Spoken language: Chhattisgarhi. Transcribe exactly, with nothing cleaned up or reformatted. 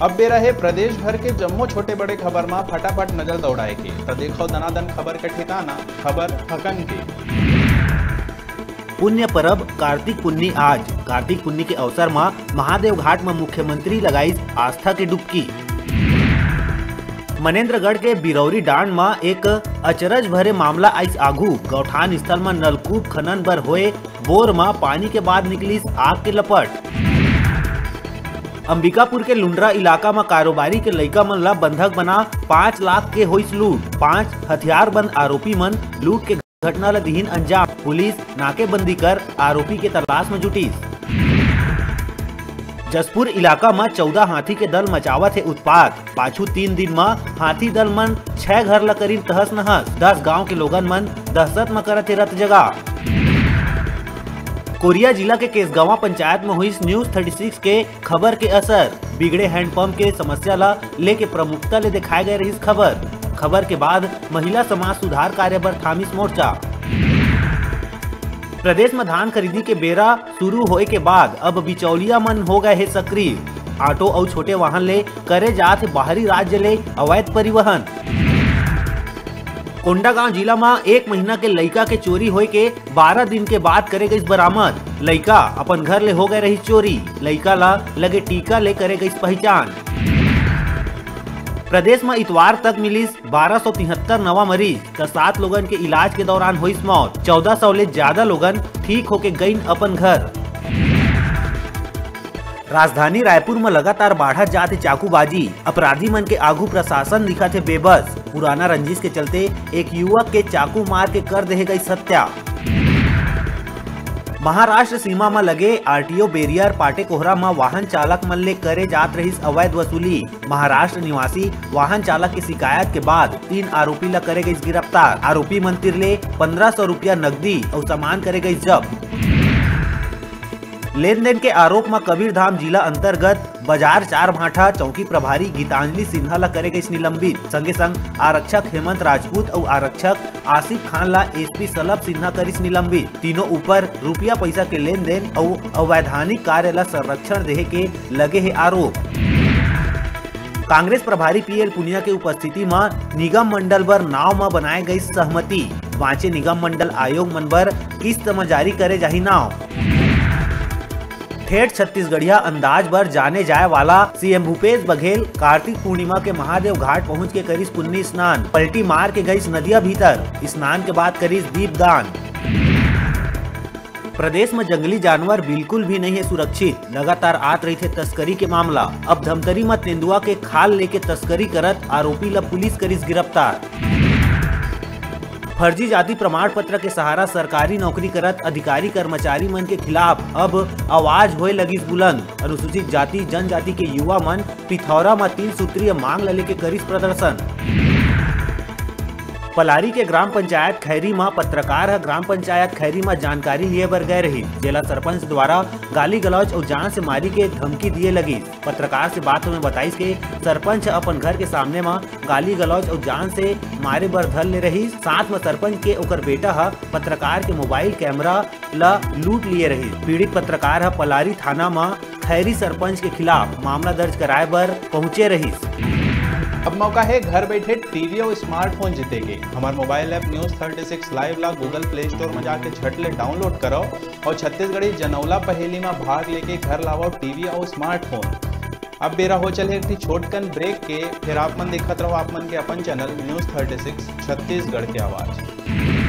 अब बेरा हे प्रदेश भर के जम्मो छोटे बड़े खबर मा फटाफट नजर दौड़ाए के। त देखो दनादन खबर के ठिकाना, खबर हकन के। पुण्य परब कार्तिक पुन्नी आज। कार्तिक पुन्नी के अवसर म महादेव घाट म मुख्यमंत्री लगाइस आस्था के डुबकी। मनेन्द्रगढ़ के बिरौरी डांड म एक अचरज भरे मामला आइस आघू। गौठान स्थल म नलकूप खनन बर होए बोर म पानी के बाद निकलिस आग के लपट। अंबिकापुर के लुंडरा इलाका म कारोबारी के लइका मन ला बंधक बना पाँच लाख के होइस लूट। पांच हथियारबंद आरोपी मन लूट के घटना ल दिहिन अंजाम। पुलिस नाकेबंदी कर आरोपी के तलाश म जुटिस। जशपुर इलाका म चौदह हाथी के दल मचावत हे उत्पात। पाछू तीन दिन म हाथी दल मन छह घर ल करीन तहस नहस। दस गांव के लोगन मन दहशत म करत हे रत जगा। कोरिया जिला के केसगांवा पंचायत म होइस न्यूज थर्टी सिक्स के खबर के असर। बिगड़े हैंडपंप के समस्या ल लेके प्रमुखता ले दिखाए गए रहिस खबर। खबर के बाद महिला समाज सुधार कार्य बर थामिस मोर्चा। प्रदेश म धान खरीदी के बेरा शुरू होए के बाद अब बिचौलिया मन हो गए हे सक्रिय। ऑटो अउ छोटे वाहन ले करे जात हे बाहरी राज्य ले अवैध परिवहन। कोंडागांव जिला म एक महीना के लइका के चोरी होए के बारह दिन के बाद करे गइस बरामद। लइका अपन घर ले हो गए रहिस चोरी। लइका ला लगे टीका ले करे गइस पहचान। प्रदेश म इतवार तक मिलिस बारह सौ तिहत्तर नवा मरीज, त सात लोगन के इलाज के दौरान होइस मौत। चौदह सौ ले ज्यादा लोगन ठीक होके गइन अपन घर। राजधानी रायपुर म लगातार बाढ़त जात हे चाकूबाजी। अपराधी मन के आगू प्रशासन दिखत हे बेबस। पुराना रंजिश के चलते एक युवक के चाकू मार के कर देहे गइस हत्या। महाराष्ट्र सीमा म लगे आरटीओ बैरियर पाटेकोहरा म वाहन चालक मन ले करे जात रहिस अवैध वसूली। महाराष्ट्र निवासी वाहन चालक के शिकायत के बाद तीन आरोपी ला करे गइस गिरफ्तार। आरोपी मन तिर ले पन्द्रह सौ रुपया नकदी अउ सामान करे गइस जब्त। लेन देन के आरोप म कबीरधाम जिला अंतर्गत बाजार चार भांठा चौकी प्रभारी गीतांजलि सिन्हा ला करे गइस निलंबित। संगे संग आरक्षक हेमंत राजपूत अउ आरक्षक आसिफ खान ला एसपी सलभ सिन्हा करिस निलंबित। तीनों ऊपर रुपया पैसा के लेन देन अउ अवैधानिक कार्य ला संरक्षण देहे के लगे हे आरोप। कांग्रेस प्रभारी पीएल पुनिया के उपस्थिति म निगम मंडल बर नाव म बनाए गई सहमति। बांचे निगम मंडल आयोग मन बर किस्त म जारी करे जाही नाव। ठेठ छत्तीसगढ़िया अंदाज बर जाने जाए वाला सीएम भूपेश बघेल कार्तिक पूर्णिमा के महादेव घाट पहुंच के करिस पुन्नी स्नान। पलटी मार के गइस नदिया भीतर, स्नान के बाद करिस दीपदान। प्रदेश म जंगली जानवर बिल्कुल भी नहीं है सुरक्षित, लगातार आत रहिथे तस्करी के मामला। अब धमतरी म तेंदुआ के खाल लेके तस्करी करत आरोपी ल पुलिस करिस गिरफ्तार। फर्जी जाति प्रमाण पत्र के सहारा सरकारी नौकरी करत अधिकारी कर्मचारी मन के खिलाफ अब आवाज होए लगिस बुलंद। अनुसूचित जाति जनजाति के युवा मन पिथौरा म तीन सूत्रीय मांग ल लेके करिस प्रदर्शन। पलारी के ग्राम पंचायत खैरी म पत्रकार ह ग्राम पंचायत खैरी म जानकारी लिए बर गए रहिस, जेला सरपंच द्वारा गाली गलौज अउ जान से मारी के धमकी दिए लगिस। पत्रकार से बात में बताइस के सरपंच ह अपन घर के सामने म गाली गलौज अउ जान से मारे बर धर ले रहिस। साथ म सरपंच के ओकर बेटा ह पत्रकार के मोबाइल कैमरा ल लूट लिए रहिस। पीड़ित पत्रकार ह पलारी थाना म खैरी सरपंच के खिलाफ मामला दर्ज कराए बर पहुंचे रहिस। अब मौका हे घर बैठे टीवी अउ स्मार्टफोन जीते के। हमर mobile app news thirty six live ला गूगल प्ले स्टोर म जाके झट ले डाउनलोड करव अउ छत्तीसगढ़ी जनौला पहेली म भाग लेके घर लावव टीवी अउ स्मार्टफोन। अब बेरा हो चले एक ठी छोटकन ब्रेक के, फिर आप मन देखत रहो आप मन के अपन channel news thirty six Chhattisgarh के आवाज।